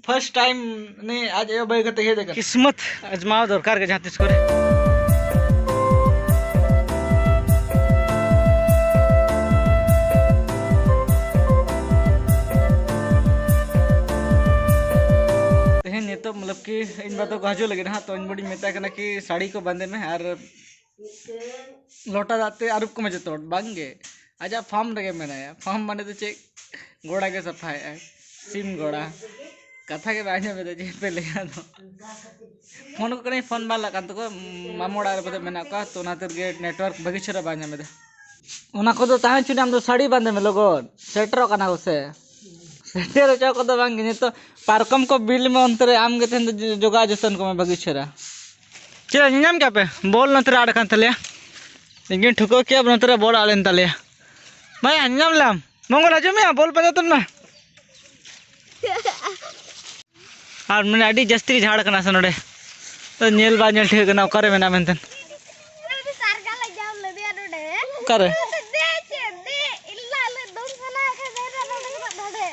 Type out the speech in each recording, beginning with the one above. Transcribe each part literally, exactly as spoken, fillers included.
first time ᱱᱮ ᱟᱡ ᱟᱭᱳ ᱵᱟᱹᱜᱤ ᱠᱟᱛᱮ ᱦᱮᱡ ᱟᱠᱟᱱᱟ᱾ ᱠᱤᱥᱢᱚᱛ ᱟᱡᱽᱢᱟᱣ ᱫᱚᱨᱠᱟᱨ ᱜᱮ ᱡᱟᱦᱟᱸ ᱛᱤᱥ ᱠᱚᱨᱮ᱾ ᱛᱮᱦᱮᱧ ᱱᱤᱛᱚᱜ ᱢᱚᱛᱞᱚᱵ ᱠᱤ ᱤᱧ ᱵᱟ ᱛᱟᱠᱚ ᱦᱤᱡᱩᱜ ᱞᱟᱹᱜᱤᱫ ᱦᱟᱸᱜ, ᱛᱚ ᱤᱧ ᱵᱩᱰᱤᱧ ᱢᱮᱛᱟᱭ ᱠᱟᱱᱟ ᱠᱤ ᱥᱟᱹᱲᱤ ᱠᱚ ᱵᱟᱸᱫᱮ ᱢᱮ ᱟᱨ ᱞᱚᱴᱟ ᱫᱟᱜ ᱛᱮ ᱟᱹᱨᱩᱵ ᱠᱚᱢᱮ ᱡᱚᱛᱚ ᱦᱚᱲ᱾ ᱵᱟᱝ ᱜᱮ, ᱟᱡᱟᱜ ᱯᱷᱟᱨᱢ ᱨᱮᱜᱮ ᱢᱮᱱᱟᱭᱟ᱾ ᱯᱷᱟᱨᱢ ᱢᱟᱱᱮ ᱫᱚ ᱪᱮᱫ? ᱜᱚᱲᱟ ᱜᱮ ᱥᱟᱯᱷᱟᱭᱮᱫᱼᱟᱭ, ᱥᱤᱢ ᱜᱚᱲᱟ᱾ ᱠᱟᱛᱷᱟ ᱜᱮ ᱵᱟᱭ ᱟᱸᱡᱚᱢ ᱮᱫᱟ, ᱪᱮᱫ ᱯᱮ ᱞᱟᱹᱭᱟ ᱟᱫᱚ᱾ ᱯᱷᱳᱱ ᱠᱚ ᱠᱟᱹᱱᱟᱹᱧ, ᱯᱷᱳᱱ ᱵᱟᱝ ᱞᱟᱜ ᱠᱟᱱ ᱛᱟᱠᱚᱣᱟ, ᱢᱟᱢᱚ ᱚᱲᱟᱜ ᱨᱮ ᱵᱚᱞᱮ ᱢᱮᱱᱟᱜ ᱠᱚᱣᱟ, ᱛᱚ ᱚᱱᱟ ᱠᱷᱟᱹᱛᱤᱨ ᱜᱮ ᱱᱮᱴᱣᱟᱨᱠ ᱵᱷᱟᱹᱜᱤ ᱪᱮᱦᱨᱟ ᱵᱟᱭ ᱧᱟᱢ ᱮᱫᱟ᱾ ᱚᱱᱟ ᱠᱚᱫᱚ ᱛᱟᱦᱮᱸ ᱦᱚᱪᱚᱱᱤᱡ, ᱟᱢ ᱫᱚ ᱥᱟᱹᱲᱤ ᱵᱟᱸᱫᱮ ᱢᱮ ᱞᱚᱜᱚᱱ, ᱥᱮᱴᱮᱨᱚᱜ ᱠᱟᱱᱟ ᱠᱚ ᱥᱮ᱾ ᱥᱮᱴᱮᱨ ᱦᱚᱪᱚ ᱠᱚᱫᱚ ᱵᱟᱝ ᱜᱮ, ᱱᱤᱛᱚᱜ ᱯᱟᱨᱠᱚᱢ ᱠᱚ ᱵᱤᱞ ᱢᱮ ᱚᱱᱛᱮ ᱨᱮ, ᱟᱢ ᱜᱮ ᱛᱮᱦᱮᱧ ᱫᱚ ᱡᱚ-, ᱡᱚᱜᱟᱣ ᱡᱚᱛᱚᱱ ᱠᱚᱢᱮ ᱵᱷᱟᱹᱜᱤ ᱪᱮᱦᱨᱟ᱾ ᱪᱮᱫ ᱧᱮᱧᱟᱢ ᱠᱮᱫ ᱯᱮ? ᱵᱚᱞ ᱱᱚᱛᱮ ᱨᱮ ᱟᱲ ᱠᱟᱱ ᱛᱟᱞᱮᱭᱟ᱾ ᱤᱧ ᱜᱤᱧ ᱴᱷᱩᱠᱟᱹᱣ ᱠᱮᱫᱟ, ᱱᱚᱛᱮ ᱨᱮ ᱵᱚᱞ ᱟᱲ ᱮᱱ ᱛᱟᱞᱮᱭᱟ᱾ ᱵᱷᱟᱭ, ᱧᱮᱧᱟᱢ ᱞᱮᱭᱟᱢ? ᱢᱚᱝᱜᱚᱞ, ᱦᱤᱡᱩᱜ ᱢᱮ, ᱵᱚᱞ ᱯᱟᱸᱡᱟ ᱛᱟᱵᱚᱱ ᱢᱮ᱾ ᱟᱨ ᱢᱟᱱᱮ ᱟᱹᱰᱤ ᱡᱟᱹᱥᱛᱤ ᱜᱮ ᱡᱷᱟᱲ ᱠᱟᱱᱟ ᱥᱮ ᱱᱚᱰᱮ᱾ ᱛᱚ ᱧᱮᱞ ᱵᱟᱝ ᱧᱮᱞ ᱴᱷᱤᱠ ᱠᱟᱱᱟ ᱚᱠᱟᱨᱮ ᱢᱮᱱᱟᱜᱼᱟ ᱢᱮᱱᱛᱮ᱾ ᱥᱟᱨᱜᱟ ᱞᱮ ᱧᱟᱢ ᱞᱮᱫᱮᱭᱟ ᱱᱚᱰᱮ᱾ ᱚᱠᱟᱨᱮ? ᱫᱮ ᱪᱮᱫ ᱫᱮ, ᱤᱞᱞᱟ ᱞᱮ ᱫᱚᱱ ᱥᱟᱱᱟ ᱠᱷᱟᱱ ᱫᱮ ᱱᱚᱰᱮ ᱠᱷᱚᱱᱟᱜ ᱱᱚᱰᱮ᱾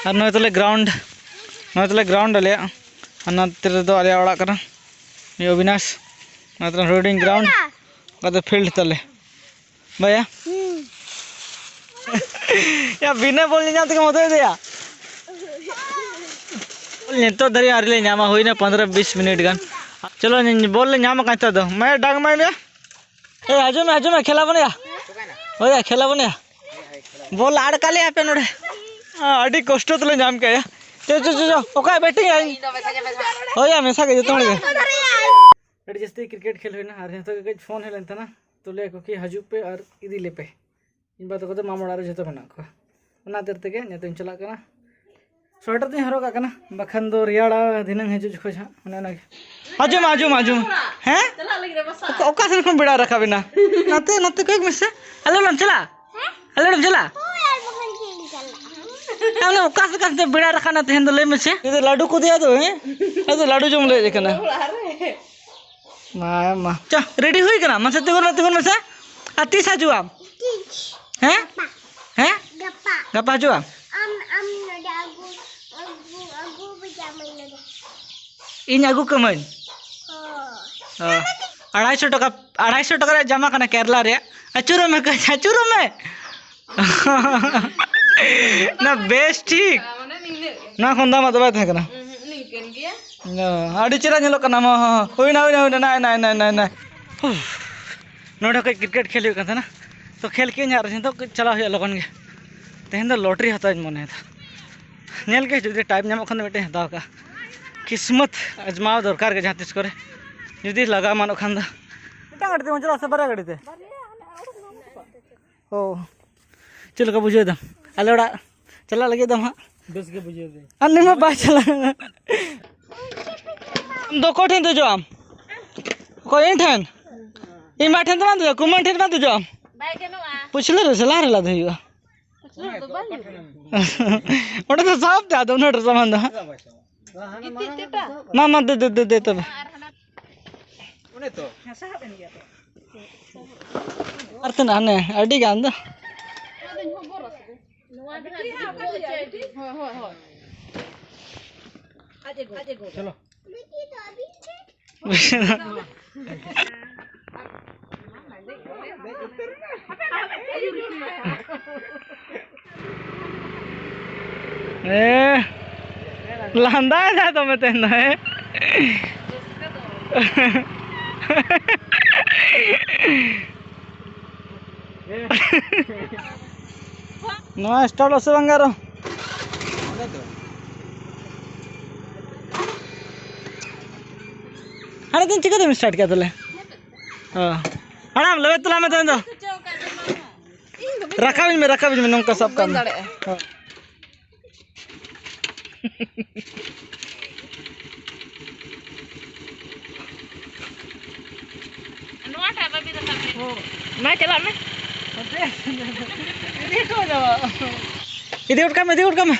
ᱟᱨ ᱱᱚᱜᱼᱚᱭ ᱛᱟᱞᱮ ground, ᱱᱚᱜᱼᱚᱭ ᱛᱟᱞᱮ ground ᱟᱞᱮᱭᱟᱜ᱾ ᱟᱨ ᱱᱚᱛᱮ ᱨᱮᱫᱚ ᱟᱞᱮᱭᱟᱜ ᱚᱲᱟᱜ ᱠᱟᱱᱟ᱾ ᱱᱩᱭ ᱚᱵᱤᱱᱟᱥ, ᱱᱚᱛᱮ ᱨᱮ ᱦᱩᱰᱤᱧ ground, ᱚᱠᱟ ᱫᱚ field ᱛᱟᱞᱮ᱾ ᱵᱟᱭᱟ? ᱦᱩᱸ᱾ ᱭᱟ, ᱵᱤᱱᱟᱹ ᱵᱚᱞ ᱧᱮᱧᱟᱢ ᱛᱮᱜᱮᱢ ᱦᱚᱛᱚᱭ ᱫᱮᱭᱟ᱾ ᱵᱚᱞ ᱱᱤᱛᱚᱜ ᱫᱷᱟᱹᱨᱤᱡ ᱟᱹᱣᱨᱤ ᱞᱮ ᱧᱟᱢᱟ, ᱦᱩᱭᱱᱟ ᱯᱚᱱᱫᱽᱨᱚ ᱵᱤᱥ ᱢᱤᱱᱤᱴ ᱜᱟᱱ᱾ ᱪᱚᱞᱚ, ᱧᱮ-, ᱵᱚᱞ ᱞᱮ ᱧᱟᱢ ᱟᱠᱟᱫ ᱱᱤᱛᱚᱜ ᱫᱚ᱾ ᱢᱟᱭᱟ, ᱰᱟᱝ ᱢᱟᱭ ᱢᱮ᱾ ᱮ, ᱦᱤᱡᱩᱜ ᱢᱮ, ᱦᱤᱡᱩᱜ ᱢᱮ, ᱠᱷᱮᱞᱟ ᱵᱚᱱ ᱭᱟ᱾ ᱦᱳᱭ ᱭᱟ, ᱠᱷᱮᱞᱟ ᱵᱚᱱ ᱭᱟ᱾ ᱵᱚᱞ ᱟᱲ ᱠᱟᱜ ᱞᱮᱭᱟ ᱯᱮ ᱱᱚᱰᱮ᱾ ᱟ, ᱟᱹᱰᱤ ᱠᱚᱥᱴᱚ ᱛᱮᱞᱮ ᱧᱟᱢ ᱠᱮᱜᱼᱟ᱾ ᱪᱚ, ᱪᱚ, ᱪᱚ, ᱪᱚ, ᱚᱠᱚᱭ batting ᱟᱭ? ᱦᱳᱭ ᱭᱟ, ᱢᱮᱥᱟ ᱜᱮ ᱡᱚᱛᱚ ᱦᱚᱲ ᱜᱮ᱾ ᱟᱹᱰᱤ ᱡᱟᱹᱥᱛᱤ cricket ᱠᱷᱮᱞ ᱦᱩᱭᱱᱟ ᱟᱨ ᱱᱤᱛᱚᱜ ᱜᱮ ᱠᱟᱹᱡ ᱯᱷᱳᱱ ᱦᱮᱡ ᱞᱮᱱ ᱛᱟᱦᱮᱱᱟ, ᱛᱚ ᱞᱟᱹᱭ ᱟᱠᱚ ᱠᱤ ᱦᱤᱡᱩᱜ ᱯᱮ ᱟᱨ ᱤᱫᱤ ᱞᱮᱯᱮ᱾ ᱤᱧ ᱵᱟ ᱛᱟᱠᱚ ᱫᱚ ᱢᱟᱢᱚ ᱚᱲᱟᱜ ᱨᱮ ᱡᱚᱛᱚ ᱢᱮᱱᱟᱜ ᱠᱚᱣᱟ, ᱚᱱᱟ ᱠᱷᱟᱹᱛᱤᱨ ᱛᱮᱜᱮ ᱱᱤᱛᱚᱜ ᱤᱧ ᱪᱟᱞᱟᱜ ᱠᱟᱱᱟ᱾ ᱥᱳᱭᱮᱴᱟᱨ ᱫᱚᱧ ᱦᱚᱨᱚᱜ ᱠᱟᱜ ᱠᱟᱱᱟ, ᱵᱟᱠᱷᱟᱱ ᱫᱚ ᱨᱮᱭᱟᱲᱟ ᱫᱷᱤᱱᱟᱹᱝ ᱦᱤᱡᱩᱜ ᱡᱚᱠᱷᱚᱡ ᱦᱟᱸᱜ, ᱚᱱᱮ ᱚᱱᱟᱜᱮ᱾ ᱟᱸᱡᱚᱢ ᱢᱮ, ᱟᱸᱡᱚᱢ ᱢᱮ, ᱟᱸᱡᱚᱢ ᱢᱮ᱾ ᱦᱮᱸ? ᱚᱠᱟ, ᱚᱠᱟ ᱥᱮᱱ ᱠᱷᱚᱱ ᱵᱮᱲᱟ ᱨᱟᱠᱟᱵ ᱮᱱᱟ? ᱱᱚᱛᱮ, ᱱᱚᱛᱮ ᱠᱚᱭᱚᱜ ᱢᱮᱥᱮ᱾ ᱟᱞᱮ ᱚᱲᱟᱜ ᱮᱢ ᱪᱟᱞᱟᱜᱼᱟ? ᱟᱞᱮ ᱚᱲᱟᱜ ᱮᱢ ᱪᱟᱞᱟᱜᱼᱟ? ᱟᱞᱮ ᱚᱠᱟ ᱥᱮᱫ, ᱚᱠᱟ ᱥᱮᱫ ᱵᱮᱲᱟ ᱨᱟᱠᱟᱵ ᱮᱱᱟ ᱛᱮᱦᱮᱧ ᱫᱚ, ᱞᱟᱹᱭ ᱢᱮᱥᱮ? ᱡᱩᱫᱤ ᱞᱟᱹᱰᱩ ᱠᱚ ᱤᱫᱤᱭᱟ ᱫᱚ, ᱦᱮᱸ? ᱟᱫᱚ ᱞᱟᱹᱰᱩ ᱡᱚᱢ ᱞᱮ ᱦᱮᱡ ᱟᱠᱟᱱᱟ᱾ ᱢᱟ, ᱢᱟ᱾ ᱪᱚ, ready ᱦᱩᱭ ᱠᱟᱱᱟ? ᱢᱟᱥᱮ ᱛᱤᱸᱜᱩᱱ ᱢᱮ, ᱛᱤᱸᱜᱩᱱ ᱢᱮᱥᱮ᱾ ᱟᱨ ᱛᱤᱥ ᱦᱤᱡᱩᱜ ᱟᱢ? ᱦᱮᱸ? ᱜᱟᱯᱟ᱾ ᱦᱮᱸ? ᱜᱟᱯᱟ᱾ ᱜᱟᱯᱟ ᱦᱤᱡᱩᱜ ᱟᱢ? ᱟᱢ, ᱟᱢ ᱱᱚᱰᱮ ᱟᱹᱜᱩ, ᱟᱹᱜᱩ, ᱟᱹᱜᱩ ᱤᱧ ᱟᱹᱜᱩ ᱠᱟᱹᱢᱟᱹᱧ᱾ ᱚ᱾ ᱟᱲᱟᱭᱥᱚ ᱴᱟᱠᱟ, ᱟᱲᱟᱭᱥᱚ ᱴᱟᱠᱟ ᱨᱮᱭᱟᱜ ᱡᱟᱢᱟ ᱠᱟᱱᱟ ᱠᱮᱨᱞᱟ ᱨᱮᱭᱟᱜ᱾ ᱟᱹᱪᱩᱨᱚᱜ ᱢᱮ ᱠᱟᱹᱡ, ᱟᱹᱪᱩᱨᱚᱜ ᱢᱮ᱾ ᱱᱟ, ᱵᱮᱥ ᱴᱷᱤᱠ᱾ ᱱᱚᱣᱟ ᱠᱷᱚᱱ ᱫᱟᱢᱟᱜ ᱫᱚ ᱵᱟᱭ ᱛᱟᱦᱮᱸ ᱠᱟᱱᱟ᱾ ᱚ, ᱟᱹᱰᱤ ᱪᱮᱦᱨᱟ ᱧᱮᱞᱚᱜ ᱠᱟᱱᱟ᱾ ᱦᱚᱸ, ᱦᱚᱸ, ᱦᱚᱸ᱾ ᱦᱩᱭᱱᱟ, ᱦᱩᱭᱱᱟ, ᱦᱩᱭᱱᱟ᱾ ᱱᱟᱭ, ᱱᱟᱭ, ᱱᱟᱭ, ᱱᱟᱭ, ᱱᱟᱭ᱾ ᱩᱯᱷ᱾ ᱱᱚᱰᱮ ᱠᱷᱚᱡ ᱠᱨᱤᱠᱮᱴ ᱠᱷᱮᱞ ᱦᱩᱭᱩᱜ ᱠᱟᱱ ᱛᱟᱦᱮᱱᱟ, ᱛᱚ ᱠᱷᱮᱞ ᱠᱮᱜᱼᱟᱹᱧ ᱟᱨ ᱱᱤᱛᱚᱜ ᱪᱟᱞᱟᱣ ᱦᱩᱭᱩᱜᱼᱟ ᱞᱚᱜᱚᱱ ᱜᱮ᱾ ᱛᱮᱦᱮᱧ ᱫᱚ ᱞᱚᱴᱨᱤ ᱦᱟᱛᱟᱣᱤᱧ ᱢᱚᱱᱮᱭᱮᱫᱟ᱾ ᱧᱮᱞ ᱜᱮ ᱡᱩᱫᱤ ᱴᱟᱭᱤᱢ ᱧᱟᱢᱚᱜ ᱠᱷᱟᱱ ᱫᱚ ᱢᱤᱫᱴᱮᱱ ᱦᱟᱛᱟᱣ ᱠᱟᱜᱼᱟ᱾ ᱠᱤᱥᱢᱚᱛ ᱟᱡᱽᱢᱟᱣ ᱫᱚᱨᱠᱟᱨ ᱜᱮ ᱡᱟᱦᱟᱸ ᱛᱤᱥ ᱠᱚᱨᱮ, ᱡᱩᱫᱤ ᱞᱟᱜᱟᱣ ᱮᱢᱟᱱᱚᱜ ᱠᱷᱟᱱ ᱫᱚ᱾ ᱢᱤᱫᱴᱟᱝ ᱜᱟᱹᱰᱤ ᱛᱮᱵᱚᱱ ᱪᱟᱞᱟᱜᱼᱟ ᱥᱮ ᱵᱟᱨᱭᱟ ᱜᱟᱹᱰᱤ ᱛᱮ? ᱚ, ᱪᱮᱫ ᱞᱮᱠᱟ ᱵᱩᱡᱷᱟᱹᱣ ᱫᱟᱢ? ᱟᱞᱮ ᱚᱲᱟᱜ ᱪᱟᱞᱟᱜ ᱞᱟᱹᱜᱤᱫ ᱫᱚ ᱦᱟᱸᱜ᱾ ᱵᱮᱥ ᱜᱮ ᱵᱩᱡᱷᱟᱹᱣ ᱫᱟᱹᱧ᱾ ᱟᱨ ᱱᱤᱢᱟ ᱵᱟᱭ ᱪᱟᱞᱟᱜᱼᱟ᱾ ᱟᱢ ᱫᱚ ᱚᱠᱚᱭ ᱴᱷᱮᱱ ᱫᱮᱡᱚᱜ ᱟᱢ? ᱚᱠᱚᱭ ᱤᱧ ᱴᱷᱮᱱ? ᱤᱧ ᱢᱟ ᱴᱷᱮᱱ ᱫᱚ ᱵᱟᱝ ᱫᱮᱡᱚᱜᱼᱟ, ᱠᱩᱢᱟᱹᱝ ᱴᱷᱮᱱ ᱵᱟᱝ ᱫᱮᱡᱚᱜ ᱟᱢ? ᱵᱟᱭ ᱜᱟᱱᱚᱜᱼᱟ᱾ ᱯᱩᱪᱷᱞᱟᱹ ᱨᱮ ᱥᱮ ᱞᱟᱦᱟ ᱨᱮ ᱞᱟᱫᱮ ᱦᱩᱭᱩᱜᱼᱟ? ᱯᱩᱪᱷᱞᱟᱹ ᱨᱮᱫᱚ ᱵᱟᱭ ᱦᱩᱭᱩᱜᱼᱟ᱾ ᱚᱸᱰᱮ ᱫᱚ ᱥᱟᱵ ᱛᱮ ᱟᱫᱚ ᱩᱱᱟᱹᱜ ᱰᱷᱮᱨ ᱥᱟᱢᱟᱱ ᱫᱚ ᱦᱟᱸᱜ᱾ ᱜᱤᱛᱤᱡ ᱛᱮ ᱴᱟ᱾ ᱢᱟ, ᱢᱟ, ᱫᱮ, ᱫᱮ, ᱫᱮ, ᱫᱮ ᱛᱚᱵᱮ᱾ ᱚᱱᱮ ᱛᱚ᱾ ᱦᱮᱸ, ᱥᱟᱦᱟᱵ ᱮᱱ ᱜᱮᱭᱟ ᱛᱚ᱾ ᱟᱨ ᱛᱤᱱᱟᱹᱜ ᱦᱟᱱᱮ ᱟᱹᱰᱤ ᱜᱟᱱ ᱫᱚ᱾ ᱟᱫᱚᱧ ᱦᱚᱵᱚᱨᱟ ᱥᱮ᱾ ᱱᱚᱣᱟ ᱫᱚ ᱦᱟᱸᱜ ᱵᱤᱴᱤ ᱦᱚᱸ ᱠᱟᱱ ᱜᱮᱭᱟ, ᱵᱤᱴᱤ᱾ ᱦᱳᱭ, ᱦᱳᱭ, ᱦᱳᱭ᱾ ᱟᱡ ᱮ ᱜᱚᱜ᱾ ᱪᱚᱞᱚ᱾ ᱮ, ᱞᱟᱸᱫᱟᱭ ᱫᱟᱭ ᱫᱚᱢᱮ ᱛᱮᱦᱮᱧ ᱫᱚ, ᱦᱮᱸ? ᱱᱚᱣᱟ ᱥᱴᱟᱨᱴ ᱟᱥᱮ ᱵᱟᱝ ᱟᱨᱚ? ᱦᱟᱱᱮ ᱫᱤᱱ ᱪᱤᱠᱟᱹᱛᱮᱢ ᱥᱴᱟᱨᱴ ᱠᱮᱫᱟ ᱛᱟᱦᱞᱮ? ᱚ᱾ ᱦᱟᱲᱟᱢ, ᱞᱮᱵᱮᱫ ᱛᱟᱞᱟᱝ ᱢᱮ ᱛᱮᱦᱮᱧ ᱫᱚ᱾ ᱨᱟᱠᱟᱵᱤᱧ ᱢᱮ, ᱨᱟᱠᱟᱵᱤᱧ ᱢᱮ, ᱱᱚᱝᱠᱟ ᱥᱟᱵ ᱠᱟᱜ ᱢᱮ᱾ ᱵᱟᱹᱧ ᱫᱟᱲᱮᱭᱟᱜᱼᱟ᱾ ᱦᱚᱸ᱾ ᱱᱚᱣᱟᱴᱟᱜ ᱵᱟᱹᱵᱤ ᱨᱟᱠᱟᱵ ᱢᱮ᱾ ᱢᱟ ᱪᱟᱞᱟᱜ ᱢᱮ᱾ ᱤᱫᱤ ᱦᱚᱴᱚ ᱠᱟᱜ ᱢᱮ, ᱤᱫᱤ ᱦᱚᱴᱚ ᱠᱟᱜ ᱢᱮ᱾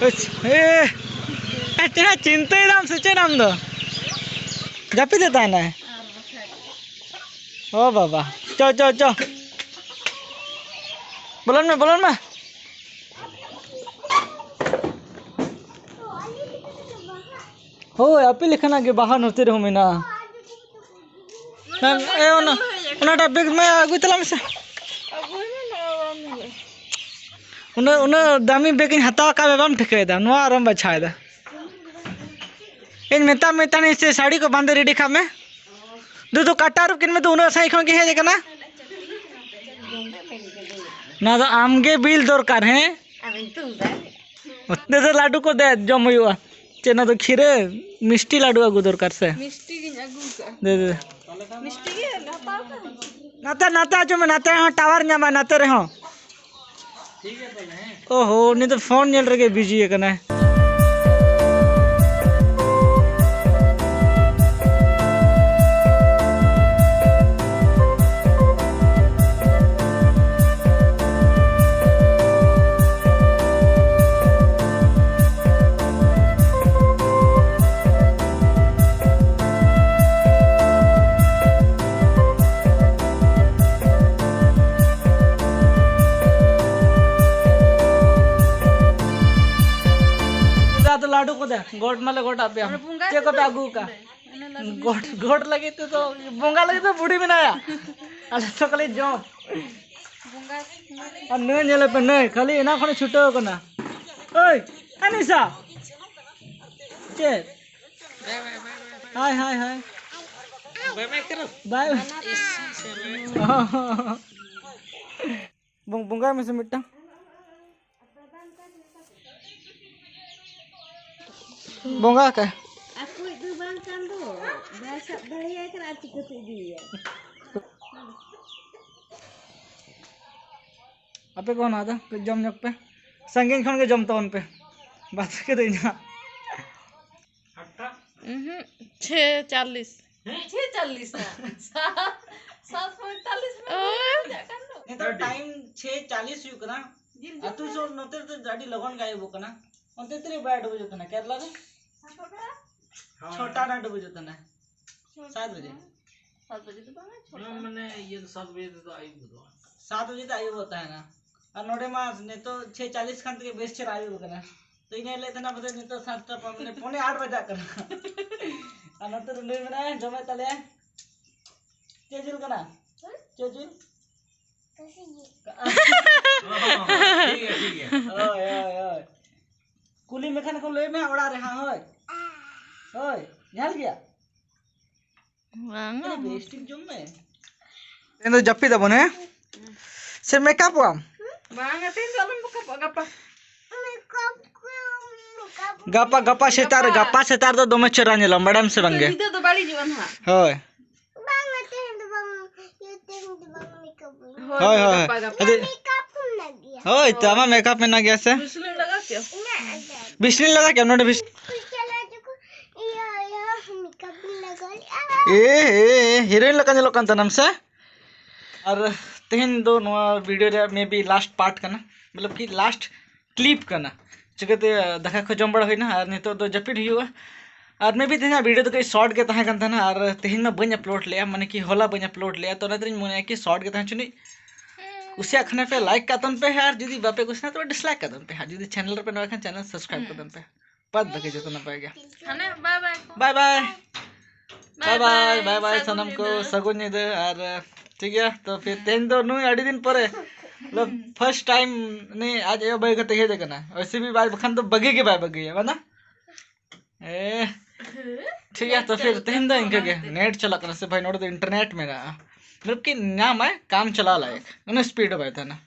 ᱟᱪᱪᱷᱟ, ᱮ, ᱮ, ᱪᱮᱫ ᱪᱤᱱᱛᱟᱹᱭ ᱫᱟᱢ ᱥᱮ ᱪᱮᱫ ᱟᱢ ᱫᱚ? ᱡᱟᱹᱯᱤᱫᱮᱫ ᱛᱟᱦᱮᱱᱟᱭ᱾ ᱚ ᱵᱟᱵᱟ, ᱪᱚ, ᱪᱚ, ᱪᱚ᱾ ᱵᱚᱞᱚᱱ ᱢᱮ, ᱵᱚᱞᱚᱱ ᱢᱮ᱾ ᱦᱳᱭ, ᱟᱯᱮ ᱞᱮᱠᱟᱱᱟᱜ ᱜᱮ ᱵᱟᱦᱟ ᱱᱚᱛᱮ ᱨᱮᱦᱚᱸ ᱢᱮᱱᱟᱜᱼᱟ᱾ ᱮ, ᱚᱱᱟ, ᱚᱱᱟᱴᱟᱜ ᱵᱮᱜᱽ ᱢᱟ ᱟᱹᱜᱩᱭ ᱛᱟᱞᱟᱝ ᱢᱮᱥᱮ᱾ ᱩᱱᱟᱹᱜ, ᱩᱱᱟᱹᱜ ᱫᱟᱢᱤ ᱵᱮᱜᱽ ᱤᱧ ᱦᱟᱛᱟᱣ ᱟᱠᱟᱫ ᱢᱮ, ᱵᱟᱢ ᱴᱷᱤᱠᱟᱹᱭᱮᱫᱟ, ᱱᱚᱣᱟ ᱟᱨᱚᱢ ᱵᱟᱪᱷᱟᱣᱮᱫᱟ᱾ ᱤᱧ ᱢᱮᱛᱟᱢ, ᱢᱮᱛᱟᱱᱤᱧ ᱥᱮ ᱥᱟᱹᱲᱤ ᱠᱚ ᱵᱟᱸᱫᱮ ᱨᱮᱰᱤ ᱠᱟᱜ ᱢᱮ᱾ ᱫᱩ ᱫᱩ ᱠᱟᱴᱟ ᱟᱹᱨᱩᱵ ᱠᱤᱱ ᱢᱮ, ᱫᱩ ᱩᱱᱟᱹᱜ ᱥᱟᱺᱜᱤᱧ ᱠᱷᱚᱱ ᱜᱮ ᱦᱮᱡ ᱟᱠᱟᱱᱟ᱾ ᱱᱚᱣᱟ ᱫᱚ ᱟᱢᱜᱮ ᱵᱤᱞ ᱫᱚᱨᱠᱟᱨ, ᱦᱮᱸ? ᱟᱢ ᱧᱩᱛᱩᱢ ᱫᱚ? ᱫᱮ ᱫᱮ, ᱞᱟᱹᱰᱩ ᱠᱚ ᱫᱮ, ᱡᱚᱢ ᱦᱩᱭᱩᱜᱼᱟ᱾ ᱪᱮᱫ ᱱᱚᱣᱟ ᱫᱚ ᱠᱷᱤᱨᱟᱹ? ᱢᱤᱥᱴᱤ ᱞᱟᱹᱰᱩ ᱟᱹᱜᱩ ᱫᱚᱨᱠᱟᱨ ᱥᱮ? ᱢᱤᱥᱴᱤ ᱜᱤᱧ ᱟᱹᱜᱩ ᱠᱟᱜᱼᱟ᱾ ᱫᱮ ᱫᱮ᱾ ᱢᱤᱥᱴᱤ ᱜᱮ ᱦᱟᱛᱟᱣ ᱠᱟᱜ᱾ ᱱᱟᱛᱮ, ᱱᱟᱛᱮ ᱟᱸᱡᱚᱢ ᱢᱮ, ᱱᱟᱛᱮ ᱦᱚᱸ ᱴᱟᱣᱟᱨ ᱧᱟᱢᱟ, ᱱᱟᱛᱮ ᱨᱮᱦᱚᱸ᱾ ᱳᱦᱳ, ᱩᱱᱤ ᱫᱚ ᱯᱷᱳᱱ ᱧᱮᱞ ᱨᱮᱜᱮ ᱵᱤᱡᱤ ᱟᱠᱟᱱᱟᱭ᱾ ᱫᱟᱫᱟ ᱞᱟᱹᱰᱩ ᱠᱚᱫᱚ ᱜᱚᱰ ᱢᱟᱞᱮ ᱜᱚᱰ ᱟᱯᱮᱭᱟ᱾ ᱚᱱᱟ ᱵᱚᱸᱜᱟ ᱪᱮᱫ ᱠᱚᱯᱮ ᱟᱹᱜᱩ ᱠᱟᱜᱼᱟ? ᱚᱱᱟ ᱞᱟᱹᱰᱩ ᱜᱚᱰ, ᱜᱚᱰ ᱞᱟᱹᱜᱤᱫ ᱛᱮᱫᱚ, ᱵᱚᱸᱜᱟ ᱞᱟᱹᱜᱤᱫ ᱫᱚ ᱵᱩᱲᱦᱤ ᱢᱮᱱᱟᱭᱟ᱾ ᱟᱞᱮ ᱫᱚ ᱠᱷᱟᱹᱞᱤ ᱡᱚᱢ᱾ ᱵᱚᱸᱜᱟ ᱟᱨ ᱱᱟᱹᱭ ᱧᱮᱞᱮ ᱯᱮ, ᱱᱟᱹᱭ ᱠᱷᱟᱹᱞᱤ ᱮᱱᱟ ᱠᱷᱚᱱᱮ ᱪᱷᱩᱴᱟᱹᱣ ᱠᱟᱱᱟ᱾ ᱳᱭ, ᱮ ᱱᱤᱥᱟ᱾ ᱪᱮᱫ? ᱦᱟᱭ, ᱦᱟᱭ, ᱦᱟᱭ᱾ ᱵᱟᱭ, ᱵᱟᱭ᱾ ᱵᱚᱝ-, ᱵᱚᱸᱜᱟᱭ ᱢᱮᱥᱮ ᱢᱤᱫᱴᱟᱝ᱾ ᱵᱚᱸᱜᱟ ᱠᱟᱭ᱾ ᱟᱠᱚᱭᱤᱡ ᱫᱚ ᱵᱟᱝ ᱠᱟᱱ ᱫᱚ᱾ ᱵᱟᱭ ᱥᱟᱵ ᱫᱟᱲᱮᱭᱟᱭ ᱠᱟᱱᱟ ᱟᱨ ᱪᱤᱠᱟᱹᱛᱮ ᱤᱫᱤᱭᱮᱭᱟ? ᱟᱯᱮ ᱠᱚ ᱚᱱᱟ ᱫᱚ ᱠᱟᱹᱡ ᱡᱚᱢ ᱧᱚᱜ ᱯᱮ᱾ ᱥᱟᱺᱜᱤᱧ ᱠᱷᱚᱱ ᱜᱮ ᱡᱚᱢ ᱛᱟᱵᱚᱱ ᱯᱮ᱾ ᱵᱟᱥᱠᱮ ᱫᱚ ᱤᱧᱟᱹᱜ᱾ ᱩᱦᱩᱸ, ᱪᱷᱮ ᱪᱟᱞᱞᱤᱥ᱾ ᱪᱷᱮ ᱪᱟᱞᱞᱤᱥ ᱱᱟ᱾ ᱥᱟᱛ, ᱥᱟᱛ ᱯᱚᱸᱭᱛᱟᱞᱞᱤᱥ ᱢᱟ ᱳᱭ᱾ ᱦᱩᱭ ᱠᱟᱱ ᱫᱚ᱾ ᱱᱤᱛᱚᱜ ᱴᱟᱭᱤᱢ ᱪᱷᱮ ᱪᱟᱞᱞᱤᱥ ᱦᱩᱭᱩᱜ ᱠᱟᱱᱟ᱾ ᱡᱤᱞ ᱡᱚᱢ ᱟᱹᱛᱩ ᱥᱩᱨ ᱱᱚᱛᱮ ᱫᱚ ᱟᱹᱰᱤ ᱞᱚᱜᱚᱱ ᱜᱮ ᱟᱹᱭᱩᱵᱚᱜ ᱠᱟᱱᱟ᱾ ᱚᱱᱛᱮ ᱛᱤᱱᱟᱹᱜ ᱵᱟᱡᱮ ᱰᱩᱵᱩᱡᱚᱜ ᱠᱟᱱᱟ ᱠᱮᱨᱞᱟ ᱨᱮ? ᱥᱟᱛ ᱵᱟᱡᱮ᱾ ᱦᱳᱭ᱾ ᱪᱷᱚᱴᱟ ᱨᱮ ᱰᱩᱵᱩᱡᱚᱜ ᱠᱟᱱᱟ᱾ ᱪᱷᱚᱴᱟ᱾ ᱥᱟᱛ ᱵᱟᱡᱮ᱾ ᱥᱟᱛ ᱵᱟᱡᱮ ᱫᱚ ᱵᱟᱝᱟ, ᱪᱷᱚᱴᱟ᱾ ᱚᱱᱟ ᱢᱟᱱᱮ ᱤᱭᱟᱹ ᱫᱚ ᱥᱟᱛ ᱵᱟᱡᱮ ᱛᱮᱫᱚ ᱟᱹᱭᱩᱵ ᱜᱚᱫᱚᱜᱼᱟ᱾ ᱥᱟᱛ ᱵᱟᱡᱮ ᱛᱮ ᱟᱹᱭᱩᱵᱚᱜ ᱛᱟᱦᱮᱱᱟ᱾ ᱟᱨ ᱱᱚᱰᱮ ᱢᱟ ᱱᱤᱛᱚᱜ ᱪᱷᱮ ᱪᱟᱞᱞᱤᱥ ᱠᱷᱟᱱ ᱛᱮᱜᱮ ᱵᱮᱥ ᱪᱮᱦᱨᱟ ᱟᱹᱭᱩᱵ ᱠᱟᱱᱟ᱾ ᱛᱚ ᱤᱧ ᱞᱟᱹᱭᱮᱫ ᱛᱟᱦᱮᱱᱟ ᱵᱚᱞᱮ ᱱᱤᱛᱚᱜ ᱥᱟᱛᱴᱟ ᱯᱟ-, ᱢᱟᱱᱮ ᱯᱚᱱᱮ ᱟᱴ ᱵᱟᱡᱟᱜ ᱠᱟᱱᱟ᱾ ᱟᱨ ᱱᱚᱛᱮ ᱨᱮ ᱱᱩᱭ ᱢᱮᱱᱟᱭᱟ, ᱡᱚᱢᱮᱫ ᱛᱟᱞᱮᱭᱟ᱾ ᱪᱮᱫ ᱡᱤᱞ ᱠᱟᱱᱟ? ᱪᱮᱫ ᱡᱤᱞ? ᱠᱟᱹᱥᱤ ᱡᱤᱞ᱾ ᱦᱚᱸ, ᱦᱚᱸ, ᱦᱚᱸ, ᱴᱷᱤᱠ ᱜᱮᱭᱟ, ᱴᱷᱤᱠ ᱜᱮᱭᱟ᱾ ᱦᱳᱭ, ᱦᱳᱭ, ᱦᱳᱭ᱾ ᱠᱩᱞᱤ ᱢᱮᱠᱷᱟᱱ ᱠᱚ ᱞᱟᱹᱭ ᱢᱮ ᱚᱲᱟᱜ ᱨᱮ ᱦᱟᱸᱜ, ᱦᱳᱭ᱾ ᱦᱳᱭ, ᱡᱷᱟᱞ ᱜᱮᱭᱟ? ᱵᱟᱝᱟ᱾ ᱟᱨᱮ ᱵᱮᱥ ᱴᱷᱤᱠ ᱡᱚᱢ ᱢᱮ᱾ ᱛᱮᱦᱮᱧ ᱫᱚ ᱡᱟᱹᱯᱤᱫ ᱟᱵᱚᱱ, ᱦᱮᱸ? ᱥᱮ ᱢᱮᱠᱟᱯᱚᱜ ᱟᱢ? ᱵᱟᱝᱟ, ᱛᱮᱦᱮᱧ ᱫᱚ ᱟᱞᱚᱢ ᱢᱮᱠᱟᱯᱚᱜᱼᱟ, ᱜᱟᱯᱟ᱾ ᱜᱟᱯᱟ, ᱜᱟᱯᱟ ᱥᱮᱛᱟᱜ ᱨᱮ, ᱜᱟᱯᱟ᱾ ᱜᱟᱯᱟ ᱥᱮᱛᱟᱜ ᱨᱮᱫᱚ ᱫᱚᱢᱮ ᱪᱮᱦᱨᱟ ᱧᱮᱞᱚᱜᱼᱟ, ᱵᱟᱲᱟᱭᱟᱢ ᱥᱮ ᱵᱟᱝ ᱜᱮ? ᱧᱤᱫᱟᱹ ᱫᱚ ᱵᱟᱹᱲᱤᱡᱚᱜᱼᱟ ᱱᱟᱦᱟᱜ᱾ ᱦᱳᱭ᱾ ᱵᱟᱝᱟ, ᱛᱮᱦᱮᱧ ᱫᱚ ᱵᱟᱝ, ᱤᱭᱟᱹ, ᱛᱮᱦᱮᱧ ᱫᱚ ᱵᱟᱝ ᱢᱮᱠᱟᱯ ᱦᱩᱭᱩᱜᱼᱟ᱾ ᱦᱳᱭ, ᱦᱳᱭ, ᱦᱳᱭ᱾ ᱜᱟᱯᱟ, ᱜᱟᱯᱟ᱾ ᱟᱫᱚ ᱢᱮᱠᱟᱯ ᱦᱚᱸ ᱢᱮᱱᱟᱜ ᱜᱮᱭᱟ᱾ ᱦᱳᱭ, ᱛᱚ ᱟᱢᱟᱜ ᱢᱮᱠᱟᱯ ᱢᱮᱱᱟᱜ ᱜᱮᱭᱟ ᱥᱮ? ᱵᱤᱥᱞᱤᱱ ᱞᱟᱜᱟᱣ ᱠᱮᱜᱼᱟ? ᱤᱧᱟᱹᱜ ᱟᱫᱚ᱾ ᱵᱤᱥᱞᱤᱱ ᱞᱟᱜᱟᱣ ᱠᱮᱜᱼᱟ ᱱᱚᱰᱮ ᱵᱤᱥ- ᱤᱥᱠᱩᱞ ᱪᱟᱞᱟᱜ ᱡᱚᱠᱷᱚᱱ ᱤᱭᱟᱹ, ᱤᱭᱟᱹ, ᱢᱮᱠᱟᱯ ᱤᱧ ᱞᱟᱜᱟᱣ ᱞᱮᱜᱼᱟ᱾ ᱮ, ᱮ, ᱮ, ᱦᱤᱨᱳᱭᱤᱱ ᱞᱮᱠᱟ ᱧᱮᱞᱚᱜ ᱠᱟᱱ ᱛᱟᱦᱮᱱᱟᱢ ᱥᱮ? ᱟᱨ ᱛᱮᱦᱮᱧ ᱫᱚ ᱱᱚᱣᱟ ᱵᱷᱤᱰᱤᱭᱳ ᱨᱮᱭᱟᱜ maybe last part ᱠᱟᱱᱟ, ᱢᱚᱛᱞᱚᱵ ᱠᱤ last clip ᱠᱟᱱᱟ᱾ ᱪᱤᱠᱟᱹᱛᱮ ᱫᱟᱠᱟ ᱠᱚ ᱡᱚᱢ ᱵᱟᱲᱟ ᱦᱩᱭᱱᱟ ᱟᱨ ᱱᱤᱛᱚᱜ ᱫᱚ ᱡᱟᱹᱯᱤᱫ ᱦᱩᱭᱩᱜᱼᱟ᱾ ᱟᱨ maybe ᱛᱮᱦᱮᱧᱟᱜ ᱵᱷᱤᱰᱤᱭᱳ ᱫᱚ ᱠᱟᱹᱡ short ᱜᱮ ᱛᱟᱦᱮᱸ ᱠᱟᱱ ᱛᱟᱦᱮᱱᱟ, ᱟᱨ ᱛᱮᱦᱮᱧ ᱢᱟ ᱵᱟᱹᱧ upload ᱞᱮᱜᱼᱟ, ᱢᱟᱱᱮ ᱠᱤ ᱦᱚᱞᱟ ᱵᱟᱹᱧ upload ᱞᱮᱜᱼᱟ, ᱛᱚ ᱚᱱᱟ ᱛᱮᱧ ᱢᱚᱱᱮᱭᱟ ᱠᱤ short ᱜᱮ ᱛᱟᱦᱮᱸ ᱦᱚᱪᱚᱱᱤᱡ᱾ ᱠᱩᱥᱤᱭᱟᱜ ᱠᱷᱟᱱ ᱯᱮ like ᱠᱟᱜ ᱛᱟᱵᱚᱱ ᱯᱮ, ᱟᱨ ᱡᱩᱫᱤ ᱵᱟᱯᱮ ᱠᱩᱥᱤᱭᱟᱜ ᱛᱚᱵᱮ dislike ᱠᱟᱜ ᱛᱟᱵᱚᱱ ᱯᱮ, ᱟᱨ ᱡᱩᱫᱤ channel ᱨᱮᱯᱮ ᱱᱚᱣᱟ ᱠᱷᱟᱱ channel subscribe ᱠᱟᱜ ᱛᱟᱵᱚᱱ ᱯᱮ᱾ ᱵᱟᱫ ᱵᱟᱹᱠᱤ ᱡᱚᱛᱚ ᱱᱟᱯᱟᱭ ᱜᱮ᱾ ᱦᱟᱱᱮ bye bye ᱠᱚ᱾ Bye bye᱾ Bye bye, bye bye ᱥᱟᱹᱜᱩᱱ ᱥᱟᱱᱟᱢ ᱠᱚ, ᱧᱤᱫᱟᱹ᱾ ᱥᱟᱹᱜᱩᱱ ᱧᱤᱫᱟᱹ᱾ ᱟᱨ ᱴᱷᱤᱠ ᱜᱮᱭᱟ, ᱛᱚ ᱯᱷᱤᱨ ᱛᱮᱦᱮᱧ ᱫᱚ ᱱᱩᱭ ᱟᱹᱰᱤ ᱫᱤᱱ ᱯᱚᱨᱮ, ᱢᱚᱛᱞᱚᱵ first time ᱱᱩᱭ ᱟᱡ ᱟᱭᱳ ᱵᱟᱹᱜᱤ ᱠᱟᱛᱮ ᱦᱮᱡ ᱟᱠᱟᱱᱟ, ᱚᱭᱥᱮ ᱵᱷᱤ ᱵᱟᱭ, ᱵᱟᱠᱷᱟᱱ ᱫᱚ ᱵᱟᱹᱜᱤ ᱜᱮ ᱵᱟᱭ ᱵᱟᱹᱜᱤᱭᱟ, ᱵᱟᱝ? ᱮ, ᱴᱷᱤᱠ ᱜᱮᱭᱟ, ᱛᱚ ᱯᱷᱤᱨ ᱛᱮᱦᱮᱧ ᱫᱚ ᱤᱱᱠᱟᱹ ᱜᱮ᱾ Net ᱪᱟᱞᱟᱜ ᱠᱟᱱᱟ ᱥᱮ ᱵᱷᱟᱭ, ᱱᱚᱰᱮ ᱫᱚ internet ᱢᱮᱱᱟᱜᱼᱟ, ᱢᱚᱛᱞᱚᱵ ᱠᱤ ᱧᱟᱢᱟᱭ, ᱠᱟᱢ ᱪᱟᱞᱟᱣ ᱞᱟᱭᱮᱠ, ᱩᱱᱟᱹᱜ speed ᱦᱚᱸ ᱵᱟᱭ ᱛᱟᱦᱮᱱᱟ᱾